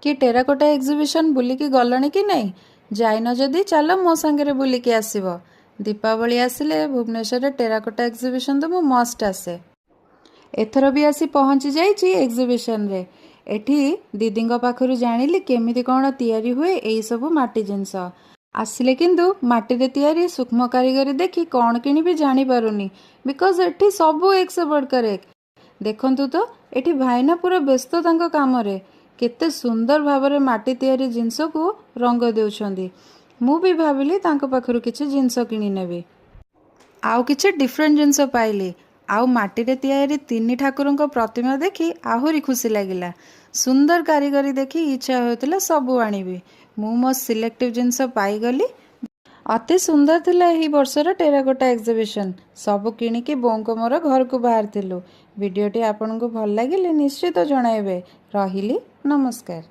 କି terracotta exhibition ବୁଲିକି ଗଲଣି କି ନାହିଁ? ଯାଇନ ଯଦି, ଚାଲ ମୋ ସାଙ୍ଗରେ ବୁଲିକି ଆସିବ। ଦୀପାବଳି ଆସିଲେ ଭୁବନେଶ୍ୱରରେ ଟେରାକୋଟା ଏକ୍ଜିବିସନ୍ ତ ମୁଁ ମଷ୍ଟ ଆସେ। ଏଥର ବି ଆସି ପହଞ୍ଚି ଯାଇଛି ଏକ୍ଜିବିସନରେ। ଏଠି ଦିଦିଙ୍କ ପାଖରୁ ଜାଣିଲି କେମିତି କ'ଣ ତିଆରି ହୁଏ ଏଇସବୁ ମାଟି ଜିନିଷ। ଆସିଲେ କିନ୍ତୁ ମାଟିରେ ତିଆରି ସୂକ୍ଷ୍ମ କାରିଗରୀ ଦେଖି କ'ଣ କିଣିବି ଜାଣିପାରୁନି, because ଏଠି ସବୁ ଏକ ସେ ବଢ଼କର ଏକ। ଦେଖନ୍ତୁ ତ, ଏଠି ଭାଇନା ପୁରା ବ୍ୟସ୍ତ ତାଙ୍କ କାମରେ। କେତେ ସୁନ୍ଦର ଭାବରେ ମାଟି ତିଆରି ଜିନିଷକୁ ରଙ୍ଗ ଦେଉଛନ୍ତି। ମୁଁ ବି ଭାବିଲି ତାଙ୍କ ପାଖରୁ କିଛି ଜିନିଷ କିଣିନେବି। ଆଉ କିଛି ଡିଫରେଣ୍ଟ ଜିନିଷ ପାଇଲି। ଆଉ ମାଟିରେ ତିଆରି ତିନି ଠାକୁରଙ୍କ ପ୍ରତିମା ଦେଖି ଆହୁରି ଖୁସି ଲାଗିଲା। ସୁନ୍ଦର କାରିଗରୀ ଦେଖି ଇଚ୍ଛା ହେଉଥିଲା ସବୁ ଆଣିବି। ମୁଁ ମୋ ସିଲେକ୍ଟିଭ୍ ଜିନିଷ ପାଇଗଲି। ଅତି ସୁନ୍ଦର ଥିଲା ଏହି ବର୍ଷର ଟେରାକୋଟା ଏକ୍ଜିବିସନ୍। ସବୁ କିଣିକି ବୋଉଙ୍କ ମୋର ଘରକୁ ବାହାରିଥିଲୁ। ଭିଡ଼ିଓଟି ଆପଣଙ୍କୁ ଭଲ ଲାଗିଲେ ନିଶ୍ଚିତ ଜଣାଇବେ। ରହିଲି, ନମସ୍କାର।